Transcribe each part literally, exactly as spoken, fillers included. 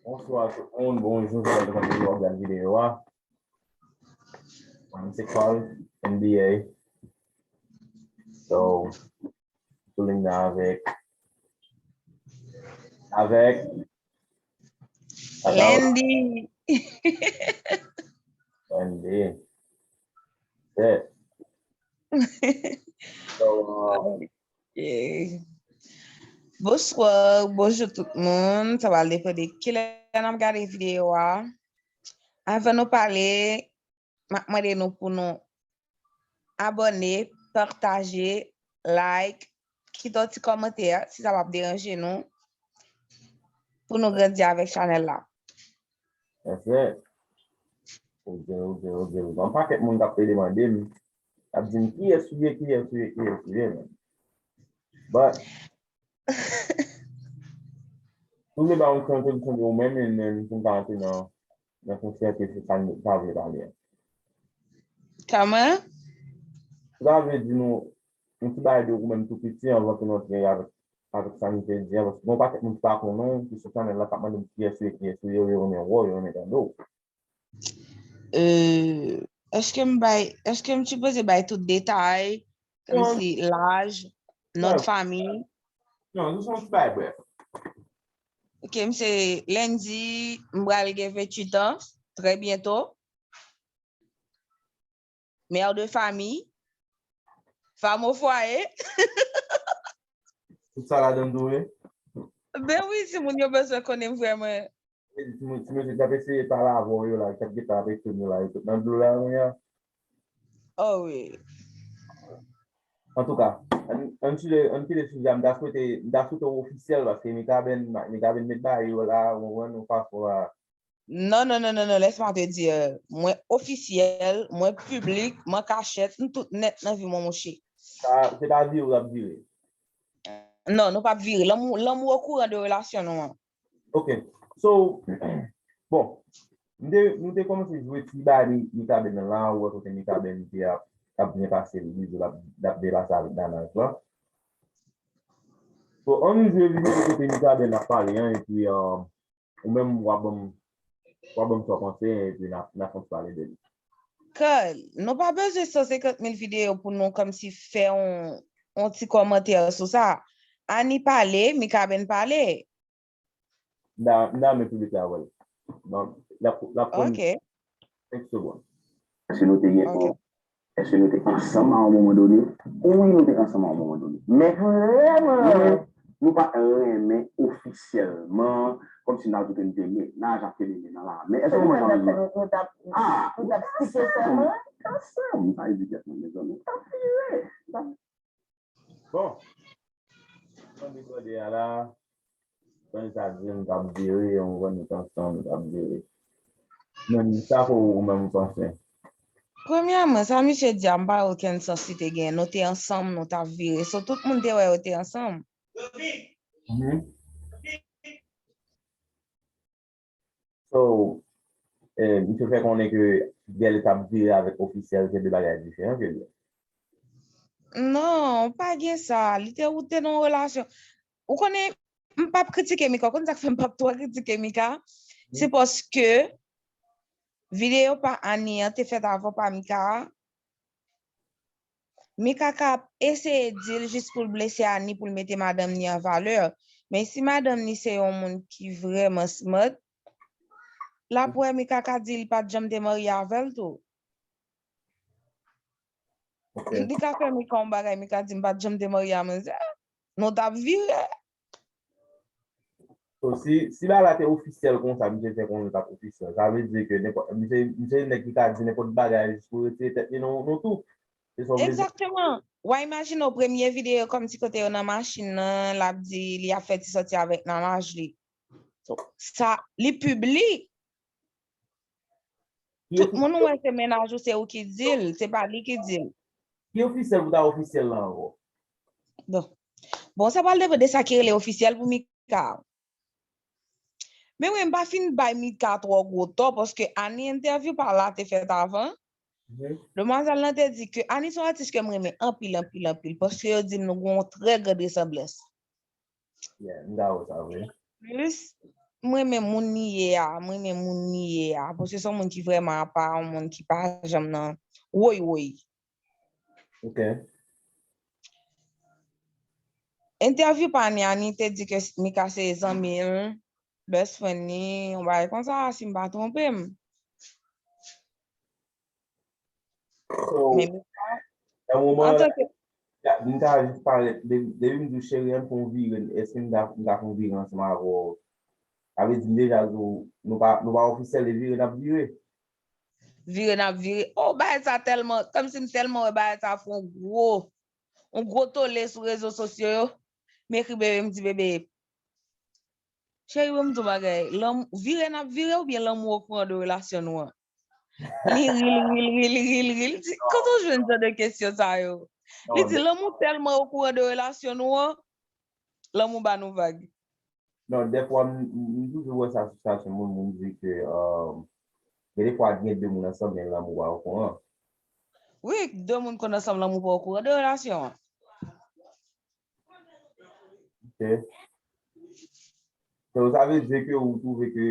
Bonswa tout moun, bonjou, sa depend de w ap gad videyo a. Mwen se Carl, N B A. So, featuring nan avèk, avèk, avèk Landy. Landy. Yeah. So, uh, Yeah. Bonswa, bonjou tout moun. Sa va depann de kilè n ap gade videyo a. Anvan nou pale, m ap mande nou pou nou abòne, pataje, like, kite yon ti kòmantè si sa p ap deranje nou, pou nou grandi avèk chanèl la. That's it. Oje, oje, oje. Yon pakèt moun k ap pede mande m, ap di m kiyès ou ye, kiyès ou ye, kiyès ou ye, man. But, ou vle ba yon ti entwodiksyon de ou menm, and then pou m ka antre nan, nan konsènan se sa n ta vle pale a. Kòman? Sa vle di nou, yon ti bagay de ou menm tou piti anvan ke nou antre avèk, avèk sa nou te di a, paske gen yon pakèt moun ki pa konnen w, ki sou chanèl la, k ap mande m kiyès ou ye, kiyès ou ye, yo renmen wè w, yo renmen tande w. Euh, èske m bay, èske m sipoze bay tout detay, kòmsi laj, non de fanmi? Non, nou se yon ti bagay brèf. Ok, m se Landy, m pral gen venntuit an, trè byento. Mère de famille, femme au foyer. Tout sa ladan tou, wi. Ben wi, si moun yo bezwen konnen m vrèman. Ti moun, ti mesye k ap eseye pale avè w yo la, k ap gentan ap ekri nou la, yo tout nan dlo la, kounye a. Oh wi. Antouka, ann, ann kite, ann kite sijè a, m ta swete, m ta swete w ofisyèl, paske Mikaben, Mikaben met bagay yo la, ou konprann, yon fason la. Non, non, non, non, non, laisse-moi te dire. Mwen ofisyèl, mwen piblik, mwen kachèt, m tout nèt nan vi mwen, monchè. Sa, se pa vire w ap vire. Non, nou p ap vire. Lanmou, lanmou okouran de relasyon nou an. Ok. So, bon, nou te, nou te kòmanse jwe ti bagay Mikaben nan la, ou wè kote Mikaben te ap, ap byen pase l, li di l ap, l ap depase avèk Nanaj la. So, ann nou jwe videyo kote Mikaben ap pale an, epi, euh, ou menm, w ap ban m, w ap ban m sa w panse, epi n a, n a fon pale de li. Carl, nou pa bezwen san senkant mil videyo pou nou kòmsi fè yon, yon ti kòmantè sou sa. Annie pale, Mikaben pale. M ta, m ta renmen piblik la wè l. Donk, l ap, l ap pran Ok. senk segonn. Èske nou te gen Ok. Èske nou te ansanm a yon moman done? Wi, nou te ansanm a yon moman done. Men, nou, nou pa t renmen ofisyèlman, kòmsi n ta di ke n te mennaj, ap te mennaj la. Men èske nou te ansanm? Ah, nou t ap stike sèman? Ansanm, sa vle di kèt mwen, mezanmi. T ap vire. Bon. Tande tande a la. Tande sa di m t ap vire, yon grenn ansanm t ap vire. Men sa pou ou menm ou panse. Premyèman, sa misye di a, m pa wè okenn sans li te gen. Nou te ansanm, nou t ap vire. So, tout moun te wè yo te ansanm. Mhm. So, eh, misye fè konnen ke lè l t ap vire avèk ofisyèl, se de bagay diferan ke l ye. Non, pa gen sa. Li te, ou te nan yon relasyon. Ou konnen, m p ap kritike Mika. Ou konn sa k fè m p ap twò kritike Mika? Se paske videyo pa Annie an te fèt avan pa Mika a. Mika ka ap eseye di l jis pou l blese Annie, pou l mete madanm ni an valè. Men si madanm ni se yon moun ki vrèman smart, l ap wè Mika ka di li pa t janm te marye avè l tou. Ok. Li ka fè Mika yon bagay, Mika di m pa t janm te marye a manzè. Nou t ap vire. So, si, si bagay la te ofisyèl konsa, misye fè konnen l pa t ofisyèl. Sa vle di ke nenpòt, misye, misye nèg ki ka di nenpòt bagay jis pou retire tèt li nan, nan tou. Se sa w vle di? Egzakteman. W a imajine w premye videyo kòmsi kote yo nan machin nan, l ap di li ap fè ti sòti avèk nanaj li. So, sa, li piblik. Tout moun wè se mennaj ou, se ou ki di l, se pa li ki di l. Ki ofisyèl pou ta ofisyèl la ankò? Bon. Bon, sa pral depann de sa ki rele ofisyèl pou Mika. Men wi, m pa fin bay Mika twò gwo tò, paske Annie entèvyou pa la te fèt avan. Demwazèl lan te di ke Annie se yon atis ke m renmen anpil, anpil, anpil, paske yo di m nou gen yon trè grand resanblans. Yeah, m dakò sa vre. Plis, m renmen moun li ye a, m renmen moun li ye a. Paske se yon moun ki vrèman apa, yon moun ki pa janm nan woy woy. Ok. Entèvyou pa Niani te di ke Mika se zanmi l, best friend li, yon bagay konsa, si m pa twonpe m. So, Men Mika, nan moman la, antanke m ta jis parèt, depi depi m di w cheri, ann fè yon vire, èske m ta m ta fè yon vire ansanm avè w? Sa vle di m deja di w, nou pa nou pa ofisyèl, e vire n ap vire. Vire n ap vire. Oh, bagay sa tèlman, kòmsi m tèlman wè bagay sa fè yon gwo, yon gwo tole sou rezo sosyo yo. M ekri bebe, m di bebe, cheri, ban m di w bagay, lanm-, vire n ap vire oubyen lanmou okouran de relasyon nou an? Li ri, li ri, li ri, li ri, li ri. Li di, kote w jwenn jan de kesyon sa yo? Li di, lanmou tèlman okouran de relasyon nou an, lanmou ba nou vag. Non, dèfwa m m toujou wè sa sou statut moun, moun di ke gen de fwa gen de moun ansanm men lanmou pa okouran. Wi, de moun konn ansanm lanmou pa okouran de relasyon an. Ok. So, sa vle di ke ou twouve ke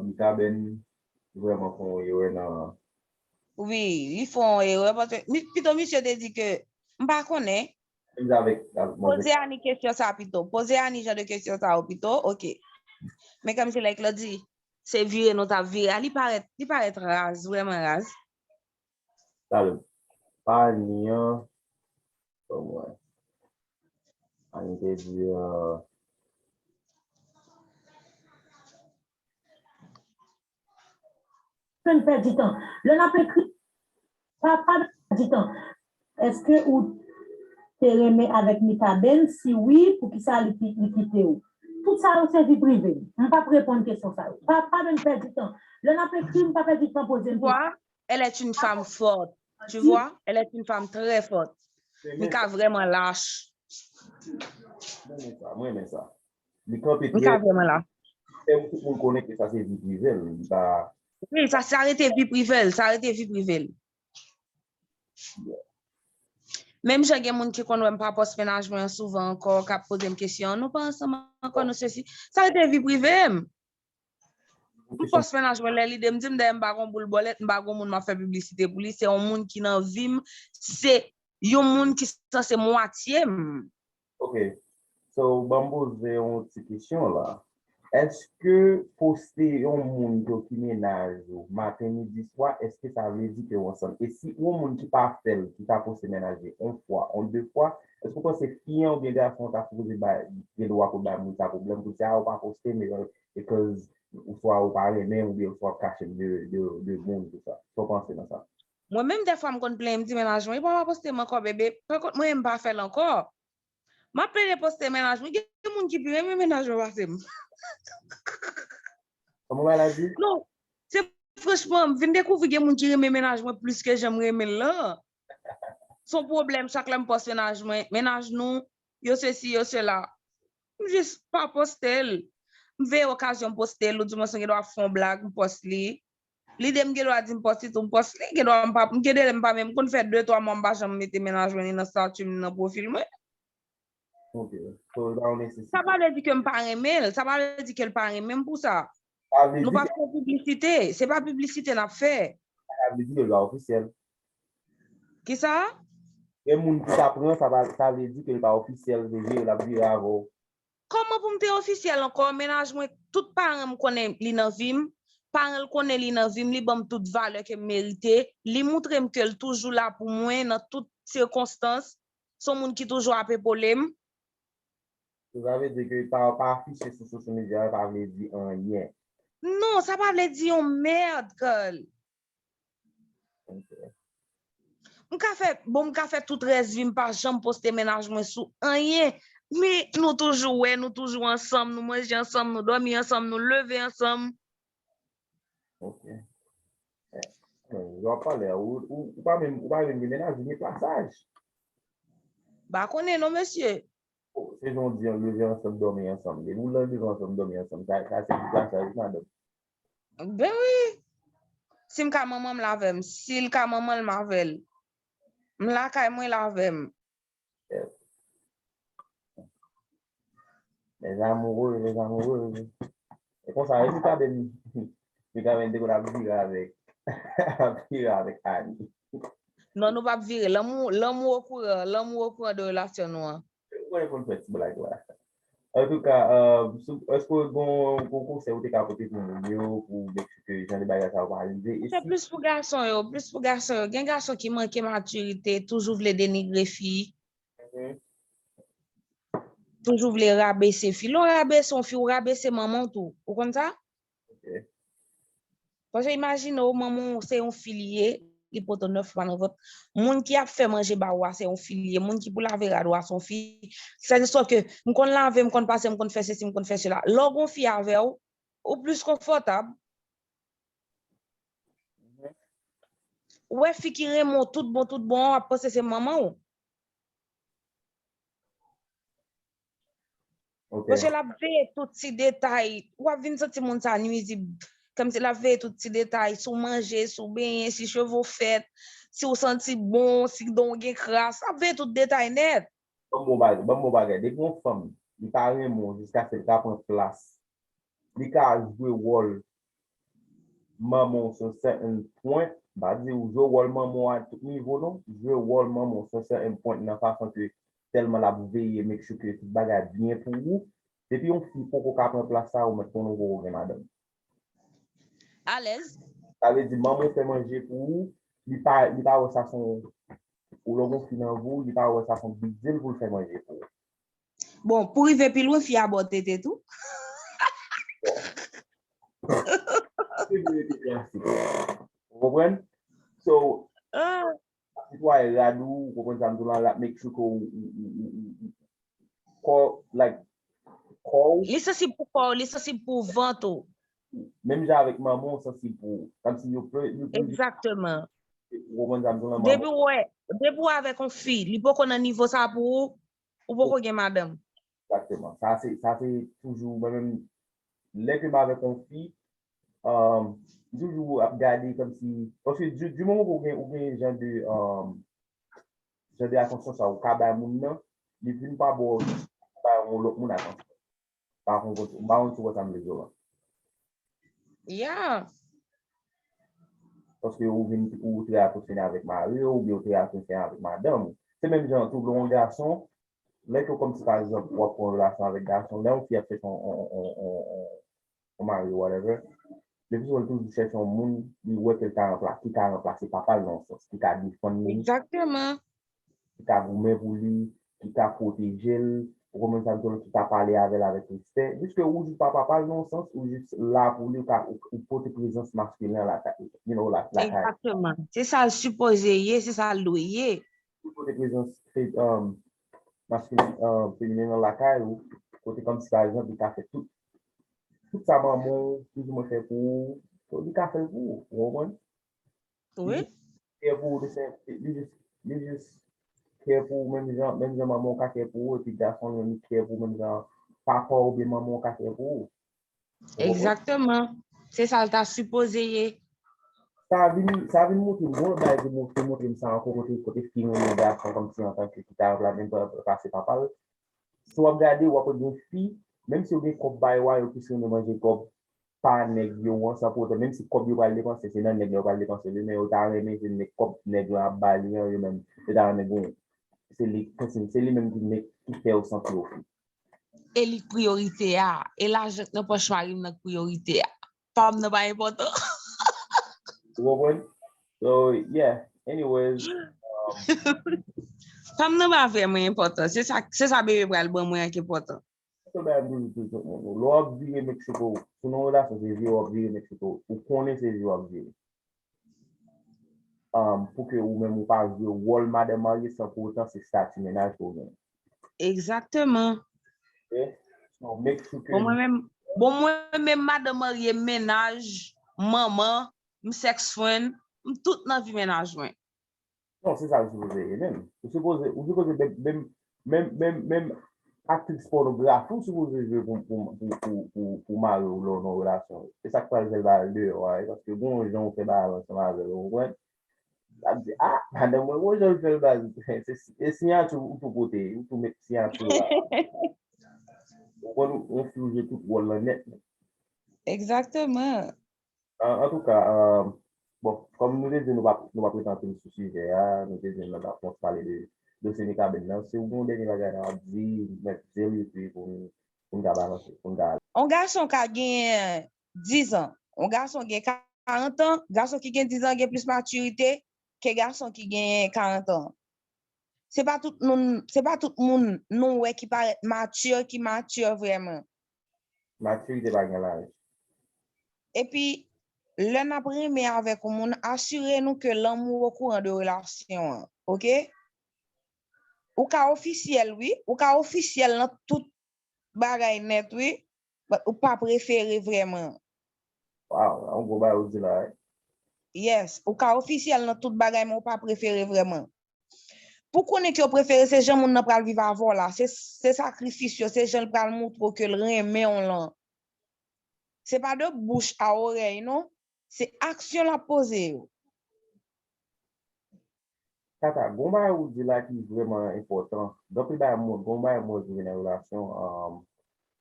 Mikaben vrèman fè yon erè nan. Wi, li fè yon erè paske pito misye te di ke m pa konnen. Menm jan avèk. Poze Ani kesyon sa pito. Poze Ani jan de kesyon sa yo pito. Ok. Men kòmsi lè Claude di se vire nou t ap vire a, li parèt, li parèt raz, vrèman raz. Talè. Pa Ani an. Bon, mwen. Ani te di. Fè n pèdi tan. Lè n ap ekri, pa pa pèdi tan. Èske ou te renmen avèk Mikaben? Si wi, poukisa li ki- li kite w? Tout sa yo se vi prive m. M p ap reponn kesyon sa yo. Pa pa menm pèdi tan. Lè n ap ekri, m pa pèdi tan poze m kesyon. Elle est une femme forte. Tu vois? Elle est une femme très forte. Mika vrèman lach. Mwen renmen sa, mwen renmen sa. Li kanpe Mika vrèman lach. Tout moun konnen ke sa se vi prive l. Li pa. Wi, sa, sa rete vi prive l, sa rete vi prive l. Menm jan gen moun ki konn wè m pa pòs mennaj mwen an souvan ankò, k ap poze m kesyon, nou pa ansanm ankò, nou sesi. Sa rete vi prive m. M pòs mennaj mwen lè li de m di m, dayè m pa gon boul bòlèt, m pa gon moun m ap fè piblisite pou li, se yon moun ki nan vi m, se yon moun ki sanse mwatye m. Ok. So, ban m poze yon ti kesyon la. Èske poste yon moun ke w ki mennaj ou maten, midi, swa, èske sa vle di ke w ansanm? E si yon moun ki pa fè l, ki ta poste mennaj li yon fwa, yon de fwa, èske w panse fi an oubyen gason an ta sipoze bay, gen dwa pou bay moun sa pwoblèm, pou di a ou pa poste, men because ou swa ou pa renmen oubyen ou swa w ap kache l de, de, de moun, tout sa. Sa w panse nan sa? Mwen menm dèfwa m konn plenyen m di mennaj mwen, li pa pa poste m ankò, bebe. Pankont mwen menm m pa fè l ankò. M ap plede poste mennaj mwen. Gen moun ki pi renmen mennaj mwen pase m. Kòman bagay la di? Non, se franchman, m vin dekouvri gen moun ki renmen mennaj mwen plis ke jan m renmen l lan. Se yon pwoblèm chak lè m pòs mennaj mwen. Mennaj nou, yo sesi, yo sela. M jis pa poste l. M veye okazyon m poste l, ou di mwen si gen dwa fè yon blag, m pòs li. Lide m gen dwa di m pòs li tou, m pòs li, gen dwa m pa, m gen de lè m pa menm konn fè de twa mwa m pa janm mete mennaj mwen ni nan stati m ni nan pwofil mwen. Ok. So, li pa yon nesesite. Sa pa vle di ke m pa renmen l, sa pa vle di ke l pa renmen m pou sa. Sa vle Nou di pa fè piblisite, se pa piblisite n ap fè. Sa vle di ke l pa ofisyèl. Kisa? Gen moun ki ta pran, sa pa sa vle di ke l pa ofisyèl, se vire l ap vire avè w. Kòman pou m te ofisyèl ankò? Mennaj mwen, tout paran m konnen li nan vi m. Paran l konnen li nan vi m, li ban m tout valè ke m merite. Li moutre m ke l toujou la pou mwen nan tout sikonstans. Se yon moun ki toujou ap epole m. Sa vle di ke pa pa afiche sou social media, pa vle di anyen. Non, sa pa vle di yon mèd, Carl. Ok. M ka fè, bon, m ka fè tout rès vi m pa janm poste mennaj mwen sou anyen. Men nou toujou wè, nou toujou ansanm, nou manje ansanm, nou dòmi ansanm, nou leve ansanm. Ok. Eh, w ap pale, ou, ou, ou pa menm, ou pa menm gen mennaj, ou gen pasaj. Pa konnen non, mesye. Oh, se jan w di an, leve ansanm, dòmi ansanm. Depi w leve ansanm, dòmi ansanm, sa, sa se pou pasaj, madanm. Ben wi. Si m ka manman m l avè m, si l ka manman l m avè l. M lakay mwen l avè m. Yes. Les amoureux, les amoureuses. E konsa, e Mikaben, Mikaben te konn ap vire avèk, ap vire avèk Ani. Non, nou p ap vire. Lanmou, lanmou okouran, lanmou okouran de relasyon nou an. Mwen konn fè ti blag la. Antouka, èske w gen yon konsèy ou te ka pote pou moun yo, pou make sure ke jan de bagay sa yo pa rive? Se plis pou gason yo, plis pou gason yo. Gen gason ki manke matirite, toujou vle denigre fi. Toujou vle rabese fi. Lè w rabese yon fi, ou rabese manman w tou. Ou konn sa? Paske imajine w, manman w se yon fi li ye, li pote w nèf mwa nan vant. Moun ki ap fè manje ba ou a se yon fi li ye. Moun ki pou lave rad ou a se yon fi. Sètadi ke m konn lave, m konn pase, m konn fè sesi, m konn fè sela. Lè w gen yon fi avè w, ou plis konfòtab. Ou wè fi ki renmen w tout bon, tout bon, w ap panse se manman w. Paske l ap veye tout ti detay. W ap vin santi moun sa nwizib. Kòmsi l ap veye tout ti detay. Si w manje, si w benyen, si cheve w fèt, si w santi bon, si don w gen kras. L ap veye tout detay nèt. Ban m bon bagay, ban m bon bagay. Depi yon fanm, li pa renmen w jiskaske l ka pran plas. Li ka jwe wòl manman w sou certain point. M pa di w jwe wòl manman w a tout nivo non. Jwe wòl manman w sou certain point nan fason ke tèlman l ap veye make sure ke tout bagay byen pou ou. Depi yon fi poko ka pran plas sa, ou mèt konnen ou poko gen madanm. Alèz. Sa vle di manman w fè manje pou ou, li pa li pa wè sa se yon ou lè w gen yon fi nan vi w, li pa wè sa se yon big deal pou l fè manje pou ou. Bon, pou rive pi lwen, fi a ba w tete tou. Se vre, te klasik. Ou konprann? So, netwaye rad ou, ou konprann sa m di w la, l ap make sure ke ou, ou, ou, ou, ou, kò, like, kò w. Li sansib pou kò w, li sansib pou vant ou. Menm jan avèk manman w sansib pou ou. Kòmsi yo ple, yo ple. Egzakteman. Ou konprann sa m di w la, Depi w wè, depi w avèk yon fi, li poko nan nivo sa pou ou, ou poko gen madanm. Egzakteman. Sa se, sa se toujou, mwen menm, lè ke m avèk yon fi, um, m toujou ap gade kòmsi, paske di, di moman ke ou gen, ou gen jan de, um, jan de atansyon sa ou ka bay moun nan, li vin pa ba w, bay yon lòt moun atansyon. Pa konn, m pa konn si w wè sa m vle di w la. Yeah. Paske ou vin, ou trè atansyone avèk mari w, oubyen ou trè atansyone avèk madanm ou. Se menm jan tou, lè yon gason, lè ke w kòmsi, pa egzanp, w ap pran relasyon avèk gason, lè yon fi ap chèche yon, yon, yon, yon, yon mari, whatever, li toujou, li toujou chèche yon moun, li wè ke l ka ranpla-, ki ka ranplase papa l nan yon sans, ki ka defann li, Egzakteman. Ki ka goumen pou li, ki ka pwoteje l, ou konprann sa m di w la, ki ka pale avè l avèk respè. Jiske ou jis pa papa l nan yon sans, ou jis la pou li, ou ka, ou, ou pote prezans maskilen an lakay, you know, la, lakay. Egzakteman. Se sa l sipoze ye, se sa l dwe ye. Ou pote prezans fe-, um, maskilen, um, feminen an lakay ou, kote kòmsi pa egzanp, li ka fè tout, tout sa manman w plizoumwen fè pou ou, li ka fè l pou ou, ou konprann? Wi. Kè pou ou, li se, li jis, li jis kè pou ou menm jan, menm jan manman w ka kè pou ou, epi gason l menm li kè pou ou menm jan papa w oubyen manman w ka kè pou ou. Egzakteman. Se sa l ta sipoze ye. Sa vin, sa vin montre m, bon, bagay ki montre, montre m sa ankò kote, kote fi renmen gason kòmsi antanke ki ta ranplase papa l. Si w ap gade, w ap wè gen fi, menm si yo gen kòb bay wa, yo plis renmen manje kòb pa nèg yo an, san pou otan, menm si kòb yo pral depanse, se nan nèg yo pral depanse li, men yo ta renmen se nèg kòb nèg lan ap ba li an, yo menm, yo ta renmen gen, se li, se li menm ki, ki fè yo santi yo fi. E li k priyorite a, e lajan k nan pòch mari m nan k priyorite a. Pa m nan pa enpòtan. Ou konprann? So, yeah, anyways. Um, Pa m nan pa vrèman enpòtan. Se sa, se sa bebe pral ban mwen an k enpòtan. Se bagay m toujou di tout moun. Lè w ap vire Meksiko, si w nan relasyon, se vire w ap vire Meksiko. Ou konnen se vire w ap vire. Um, pou ke ou menm ou pa jwe wòl madanm marye san pou otan se stati mennaj ke w genyen. Egzakteman. Ok? So, make sure ke Bon, mwen menm, bon, mwen menm madanm marye, mennaj, manman, m sex friend, m tout nan vi mennaj mwen. Non, se sa l sipoze ye menm. Ou sipoze, ou sipoze menm, menm, menm, menm, menm aktris pònografi ou sipoze jwe pou, pou, pou, pou, pou, pou mari w lè w nan relasyon. Se sa k pral fè l ba l deyò a, paske gen yon jan ou fè bagay ansanm avè l, ou konprann? L ap di, ah, madanm mwen, bon jan l fè l baz. Se, se siyati ou tou pote, ou tou met siyati w la. Ou konn yon fi ou jwe tout wòl lan nèt. Egzakteman. An, an tou ka, euh, bon, kòm nou te di nou pa, nou pa prete anpil sou sijè a, nou te di nou pa pale de dosye Mikaben nan. Si w gen yon dènye bagay nan ap di, mèt di l epi pou n, pou n ka balanse, pou n ka ale. Yon gason ka gen diz an, yon gason gen karant an, gason ki gen diz an gen plis matirite ke gason ki gen karant an. Se pa tout moun, se pa tout moun nou wè ki parèt matir, ki matir vrèman. Matirite pa gen laj. Epi, lè n ap renmen avèk yon moun, asire nou ke lanmou okouran de relasyon an, oke? Ou ka ofisyèl, wi. Ou ka ofisyèl nan tout bagay nèt, wi. But ou pa prefere vrèman. Wow, yon gwo bagay ou di la, wi. Yes, ou ka ofisyèl nan tout bagay, men ou pa prefere vrèman. Pou konnen ke w prefere, se jan moun nan pral viv avè w la, se, se sakrifis yo, se jan l pral moutre w ke l renmen w lan. Se pa de bouch a orèy, non. Se aksyon l ap poze yo. Tata, gon bagay ou di la ki vrèman enpòtan. Gen anpil bagay mwen, gon bagay mwen rive nan relasyon, um,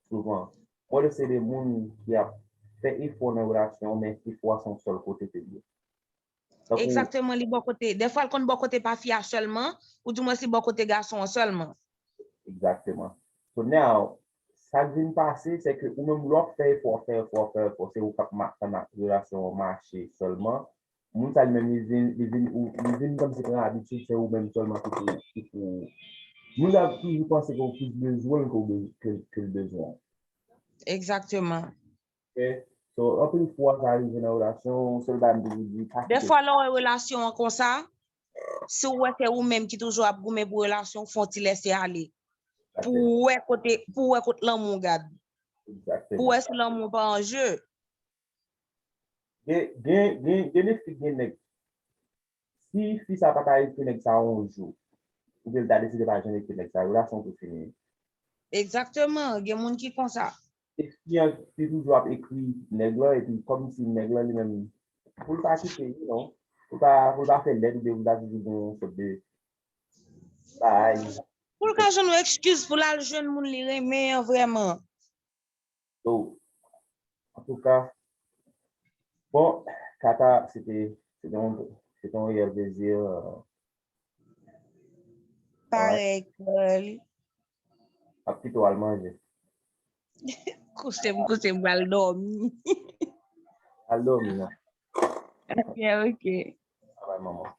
souvan. Mwen se de moun ki ap fè efò nan relasyon, men efò a se yon sèl kote ke l ye. Egzakteman, li bò kote. Dèfwa, l konn bò kote pa fi a sèlman, ou di mwen si bò kote gason an sèlman. Egzakteman. So now, sa k vin pase, se ke ou menm lè w ap fè efò, fè efò, fè efò, se ou k ap ma- fè ma- relasyon an mache sèlman. Moun sa li menm, li vin, li vin, ou- li vin kòmsi pran abitid, se ou menm sèlman ki pou, ki pou. Moun sa toujou panse ke ou plis bezwen l ke w be- ke, ke l bezwen w. Egzakteman. Ok? So, anpil fwa, sa rive nan relasyon, sèl bagay m toujou di, pa kite. Dèfwa, lè w wè relasyon an konsa, si w wè se ou menm ki toujou ap goumen pou relasyon, fè yon ti lese ale. Pou w wè kote, pou w wè kot lanmou gad. Pou w wè si lanmou pa an je. Gen, gen, gen, gen de fi, gen nèg. Si fi sa pa ta ekri nèg sa yon jou, oubyen l ta deside pa janm ekri nèg sa, relasyon tou fini. Egzakteman, gen moun ki konsa. E fi an, fi toujou ap ekri nèg lan, epi kòmsi nèg lan li menm, pou l pa kite, you know, pou l pa, pou l pa fè lèd, oubyen pou l pa toujou gen yon sòt de bagay. Pou l ka jwenn yon ekskiz pou l al jwenn moun li renmen an vrèman. So, antouka, bon, Tata, se te, se te yon, se te yon reyèl plezi. Parèy, Carl. Ap kite w al manje. Kouche m, kouche m, pral dòmi. Al dòmi, non. Ok, ok. Babay, manman.